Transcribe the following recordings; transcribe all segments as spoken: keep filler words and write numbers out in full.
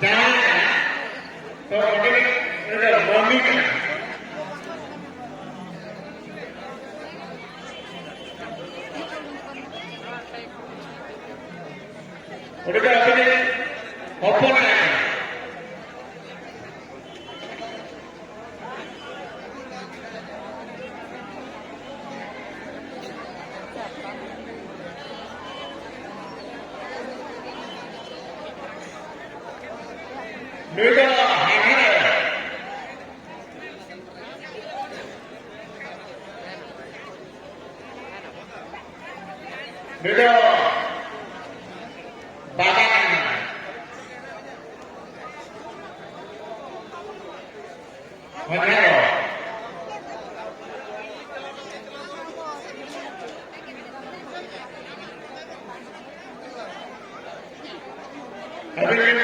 ᱡᱟᱶᱟᱭ ᱠᱟᱱᱟ, ᱛᱚ ᱚᱸᱰᱮ ᱩᱱᱤ ᱫᱚ ᱢᱟᱹᱢᱤ ᱠᱟᱱᱟ᱾ ᱩᱱᱤ ᱫᱚ ᱟᱹᱵᱤᱱ ᱨᱮᱱ ᱦᱚᱯᱚᱱ ᱮᱨᱟ ᱠᱟᱱᱟ᱾ ᱱᱩᱭ ᱫᱚ ᱦᱟᱱᱦᱟᱨ ᱮᱨᱟ᱾ ᱱᱩᱭ ᱫᱚ ᱵᱟᱵᱟ ᱠᱟᱱᱟᱭ᱾ ᱦᱚᱧᱦᱟᱨ ᱮᱨᱟ᱾ ᱟᱹᱵᱤᱱ ᱵᱤᱱ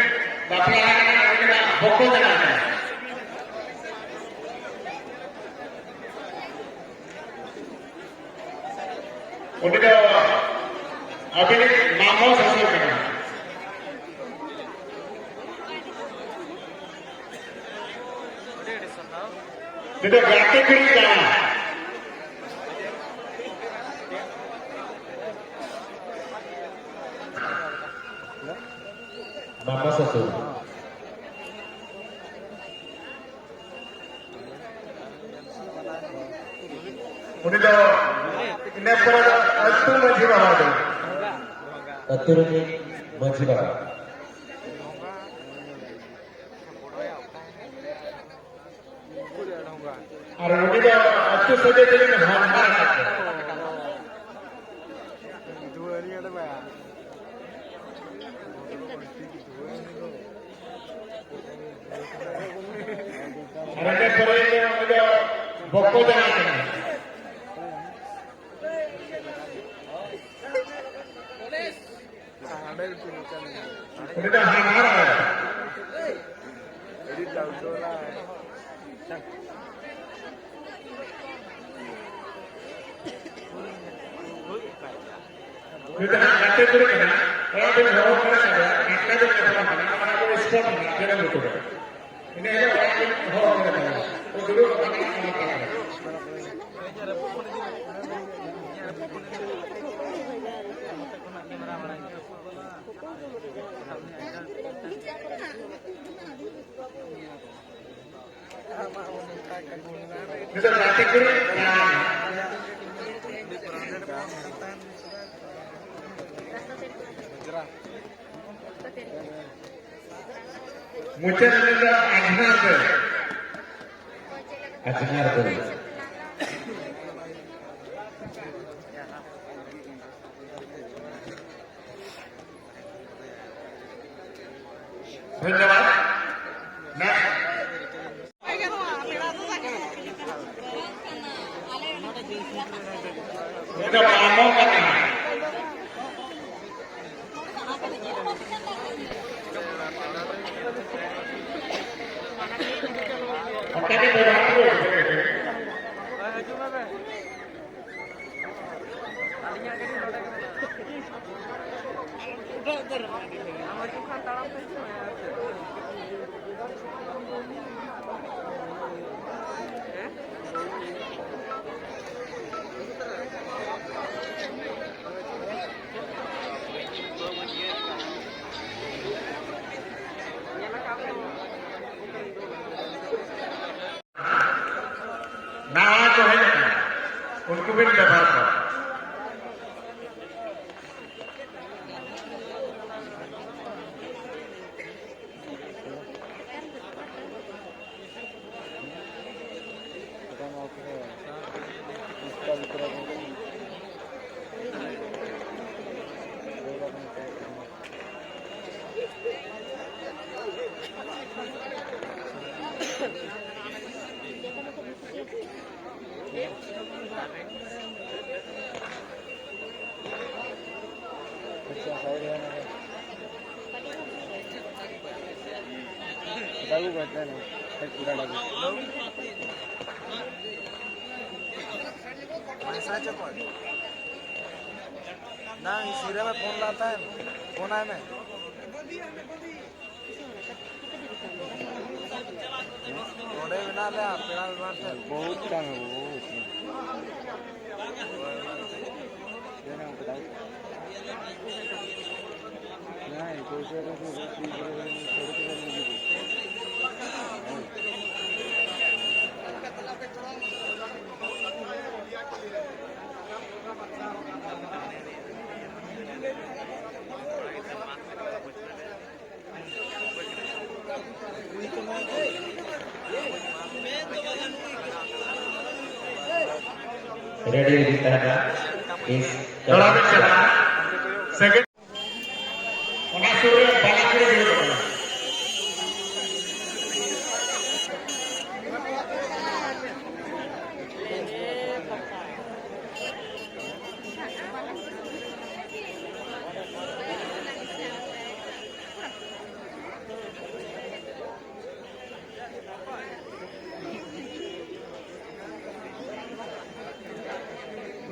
ᱵᱟᱯᱞᱟ ᱟᱠᱟᱱᱟ, ᱟᱹᱵᱤᱱᱟᱜ ᱵᱚᱠᱚ ᱡᱟᱶᱟᱭ ᱠᱟᱱᱟ᱾ ᱩᱱᱤ ᱫᱚ ᱟᱹᱵᱤᱱᱤᱡ ᱢᱟᱢᱚ ᱥᱚᱥᱩᱨ ᱠᱟᱱᱟᱭ᱾ ᱩᱱᱤ ᱫᱚ ᱜᱟᱛᱮ ᱠᱩᱲᱤ ᱠᱟᱱᱟᱭ᱾ ᱢᱟᱢᱚ ᱥᱚᱥᱩᱨ᱾ ᱩᱱᱤ ᱫᱚ ᱤᱱᱟᱹ ᱯᱚᱨᱮ ᱫᱚ ᱟᱹᱛᱩ ᱢᱟᱹᱡᱷᱤ ᱵᱟᱵᱟ ᱫᱚ᱾ ᱟᱹᱛᱩ ᱨᱤᱱᱤᱡ ᱢᱟᱹᱡᱷᱤ ᱵᱟᱵᱟ᱾ ᱟᱨ ᱩᱱᱤ ᱫᱚ ᱟᱹᱛᱩ ᱥᱟᱹᱜᱟᱹᱭ ᱛᱮᱵᱤᱱ ᱦᱟᱱᱦᱟᱨ ᱟᱠᱟᱫ ᱠᱚᱣᱟ᱾ ᱟᱨ ᱤᱱᱟᱹ ᱯᱚᱨᱮ ᱫᱚ ᱩᱱᱤ ᱫᱚ ᱵᱚᱠᱚ ᱡᱟᱶᱟᱭ ᱠᱟᱱᱟᱭ᱾ ᱩᱱᱤ ᱫᱚ ᱦᱟᱱᱦᱟᱨ ᱟᱭ᱾ ᱩᱱᱤ ᱫᱚ ᱦᱟᱸᱜ ᱜᱟᱛᱮ ᱠᱩᱲᱤ ᱠᱟᱱᱟ, ᱚᱲᱟᱜ ᱵᱮᱱ ᱦᱚᱦᱚ ᱠᱟᱱᱟ, ᱴᱟᱴᱠᱟ ᱵᱮᱱ ᱧᱟᱯᱟᱢ ᱠᱟᱱᱟ, ᱚᱱᱟ ᱠᱚ ᱥᱮᱴᱮᱨ ᱢᱮᱱᱟᱜᱼᱟ, ᱡᱟᱱᱟᱢ ᱞᱩᱴᱩᱨ ᱨᱮ᱾ ᱤᱱᱟᱹ ᱦᱤᱞᱳᱜ ᱚᱲᱟᱜ ᱨᱮᱱ ᱦᱚᱲ ᱠᱚ ᱢᱮᱛᱟᱭᱟ, ᱠᱚ ᱫᱩᱲᱩᱵ ᱟᱠᱟᱱᱟ ᱚᱱᱟ ᱛᱟᱠ ᱨᱮ᱾ ᱱᱤᱛᱚᱜ ᱜᱟᱛᱮ ᱠᱩᱲᱤ, ᱢᱩᱪᱟᱹᱫ ᱨᱮᱫᱚ ᱟᱡᱷᱱᱟᱨ ᱫᱟᱹᱞ᱾ ᱟᱡᱷᱱᱟᱨ ᱫᱟᱹᱞ᱾ ᱫᱷᱚᱱᱭᱚᱵᱟᱫ᱾ Next. ᱱᱤᱛᱚᱜ ᱟᱨᱟᱢᱵᱷᱚ ᱠᱟᱱᱟ᱾ ᱚᱱᱠᱟ ᱜᱮ ᱵᱮᱵᱚᱦᱟᱨ ᱠᱚ᱾ ᱱᱟᱣᱟ ᱠᱚ ᱦᱮᱡ ᱟᱠᱟᱱᱟ, ᱩᱱᱠᱩ ᱵᱤᱱ ᱵᱮᱵᱷᱟᱨ ᱠᱚᱣᱟ᱾ ᱵᱟᱝ, ᱥᱤᱨᱟᱹ ᱢᱮ, ᱯᱷᱳᱱ ᱞᱟᱜ ᱛᱟᱭ, ᱯᱷᱳᱱ ᱟᱭ ᱢᱮ᱾ ᱱᱚᱰᱮ ᱢᱮᱱᱟᱜ ᱞᱮᱭᱟ ᱯᱮᱲᱟ ᱵᱤᱵᱷᱟᱜᱽ ᱴᱷᱮᱱ᱾ ᱵᱚᱦᱩᱛ ᱠᱟᱹᱢᱤ, ᱵᱚᱦᱩᱛ᱾ ᱡᱮᱱᱚ ᱠᱟᱫᱟᱭ᱾ ᱱᱟᱭ, ᱯᱚᱭᱥᱟ ᱠᱚ ᱥᱚᱨᱠᱟᱨ ᱠᱚ ᱞᱟᱹᱜᱤᱫ᱾ ᱨᱮᱰᱤ ᱨᱮᱜᱮ ᱛᱟᱦᱮᱱᱟ᱾ ᱢᱤᱥ ᱫᱚᱲᱦᱟ ᱵᱮᱱ ᱪᱟᱞᱟᱜᱼᱟ᱾ ᱥᱮᱠᱮᱱᱰ᱾ ᱚᱱᱟ ᱥᱩᱨ ᱨᱮ ᱵᱟᱞᱟ ᱠᱩᱲᱤ ᱫᱩᱲᱩᱵ ᱟᱠᱟᱱᱟ᱾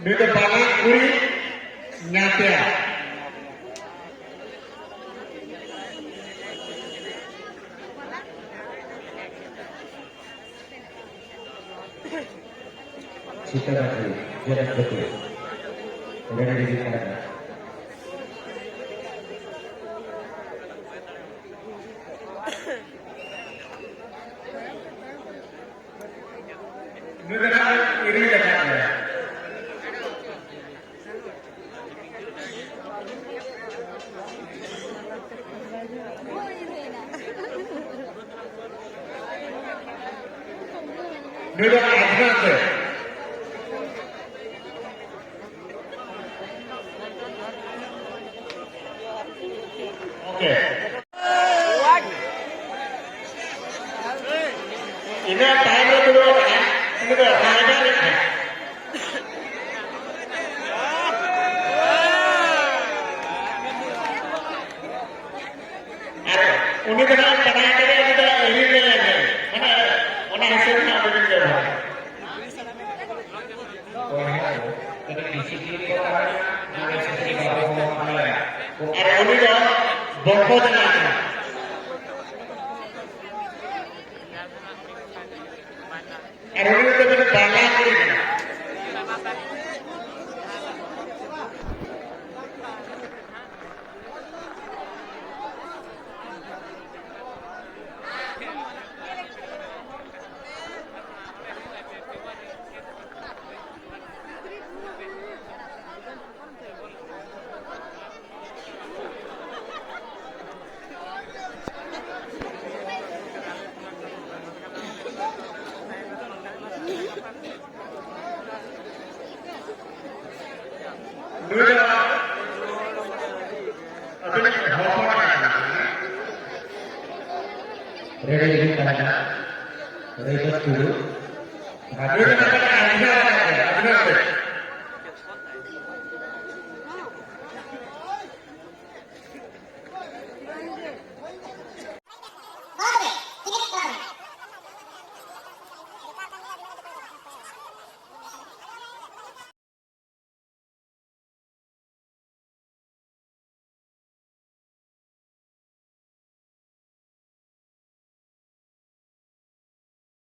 ᱱᱩᱭ ᱫᱚ ᱵᱟᱞᱟ ᱠᱩᱲᱤ ᱧᱟᱛᱭᱟ᱾ ᱥᱤᱛᱟᱨᱟᱛᱷᱤ, ᱡᱚᱱᱚᱠᱯᱚᱛᱤ, ᱨᱮᱰᱤ ᱨᱮᱰᱤ ᱠᱟᱱᱟ᱾ ᱱᱩᱭ ᱫᱚ ᱱᱟᱦᱟᱜ ᱤᱨᱤᱞ ᱟᱠᱟᱫ ᱢᱮᱭᱟ᱾ ᱱᱩᱭ ᱫᱚ ᱟᱡᱽᱢᱟ ᱛᱮ᱾ ᱳᱠᱮ᱾ ᱤᱱᱟᱹ ᱛᱟᱭᱚᱢ ᱨᱮ ᱫᱩᱲᱩᱵ ᱟᱠᱟᱱᱟ, ᱩᱱᱤ ᱫᱚ ᱨᱟᱭᱵᱟᱨ ᱮ ᱠᱟᱱᱟ᱾ ᱟᱨ ᱩᱱᱤ ᱫᱚ ᱱᱟᱜ ᱵᱟᱰᱟᱭ ᱠᱟᱫᱮᱭᱟ, ᱩᱱᱤ ᱫᱚ ᱮᱨᱤ ᱞᱟᱹᱭ ᱟᱞᱮ᱾ ᱢᱟᱱᱮ, ᱚᱱᱟ ᱦᱤᱥᱟᱹᱵ ᱨᱮᱱᱟᱜ ᱟᱵᱚ ᱵᱚᱱ ᱵᱮᱵᱚᱦᱟᱨᱟ᱾ ᱟᱨ ᱩᱱᱤ ᱫᱚ ᱵᱚᱠᱚ ᱡᱟᱱᱟᱢ ᱠᱟᱱᱟ᱾ ᱟᱨ ᱩᱱᱤ ᱫᱚ ᱢᱤᱫ ᱵᱟᱝᱞᱟ ᱠᱩᱲᱤ ᱠᱟᱱᱟ᱾ ᱱᱩᱭ ᱫᱚ ᱟᱹᱵᱤᱱᱤᱡ ᱦᱚᱯᱚᱱ ᱮᱨᱟ ᱠᱟᱱᱟᱭ᱾ ᱨᱮᱰᱤ ᱜᱮᱵᱤᱱ ᱛᱟᱦᱮᱱᱟ᱾ ᱨᱟᱹᱭᱵᱟᱹᱥ ᱴᱩᱰᱩ᱾ ᱟᱨ ᱱᱩᱭ ᱫᱚ ᱱᱟᱦᱟᱜ ᱟᱹᱵᱤᱱᱟᱜ ᱨᱮ, ᱟᱹᱵᱤᱱᱟᱜ ᱨᱮ᱾